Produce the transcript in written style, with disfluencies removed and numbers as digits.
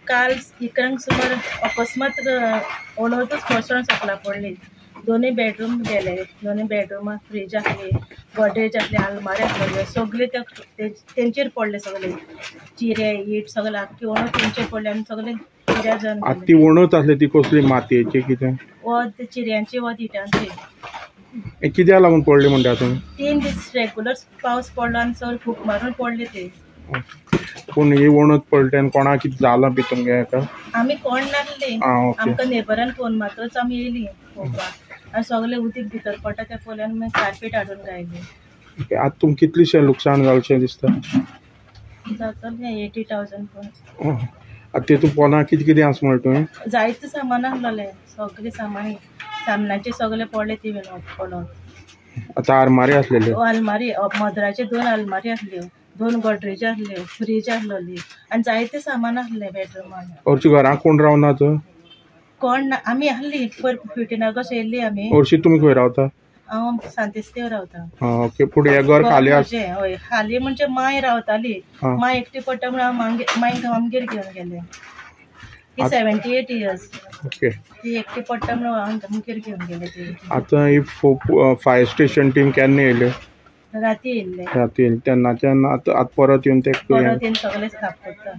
काल 11 सुमार अकस्मात वणतच कोसळून सकला पडली. दोनूय बेडरूम गेले. दोनूय बेडरुमां फ्रीज आसली, गोदरेज आसली, आलमारी आसलेल्यो, सगळे तेंचेर पडले. सगळे चिरे it सगळे आख्खी वणत तेंचेर पडले आनी सगळे चिऱ्या जावन. ती वणत आसली ती कसली मातयेची कितें? वत चिऱ्यांची, वत इटांची. कित्याक लागून पडली म्हणटा तुमी? 3 दीस रेगुलर पावस पडलो आनी चड फूक मारून पडली ती. पूण ही वणत पडली आनी कोणाक कितें जालां बी तुमगे हेका? आमी कोण नासली, आमकां नेबरान फोन मारतच आमी येयली पळोवपाक आनी सगळें उदीक भितर पडटा तें पळयलें आनी मागीर कार्पेट हाडून घायलें. आतां तुमकां कितलेशें लुकसाण जालेंशें दिसता? जातलें 80,000 पण. आतां तितून पोना कितें कितें आसा म्हणलें तुवें? जायते सामान आसलेलें, सगळें सामान सामनाचें सगळें पडलें ती पडोन. आतां आरमारी आसलेल्यो? आलमारी, मदराचे 2 आलमारी आसल्यो, 2 गोदरेज आसल्यो, फ्रीज आसलेली आनी जायते सामान आसलें बेडरुमान. हरशीं घरांत कोण रावना तर? कोण ना, आमी आसली पयर 15 ऑगस्ट येयल्ली आमी. हरशीं तुमी खंय रावता? हांव सांतिस्तेव रावता. ओके. पूण हें घर खाली आसा? हय, खाली म्हणजे माय रावताली. माय एकटी पडटा म्हणून हांव मायक आमगेर घेवन गेलें. ती 78 इयर्स. ओके. ती एकटी पडटा म्हणून हांव आमगेर घेवन गेलें ती. आतां ही फायर स्टेशन टीम केन्ना येयले? राती येयल्ले. राती येयले तेन्नाच्यान आतां परत येवन ते परत येवन सगळें साफ करता.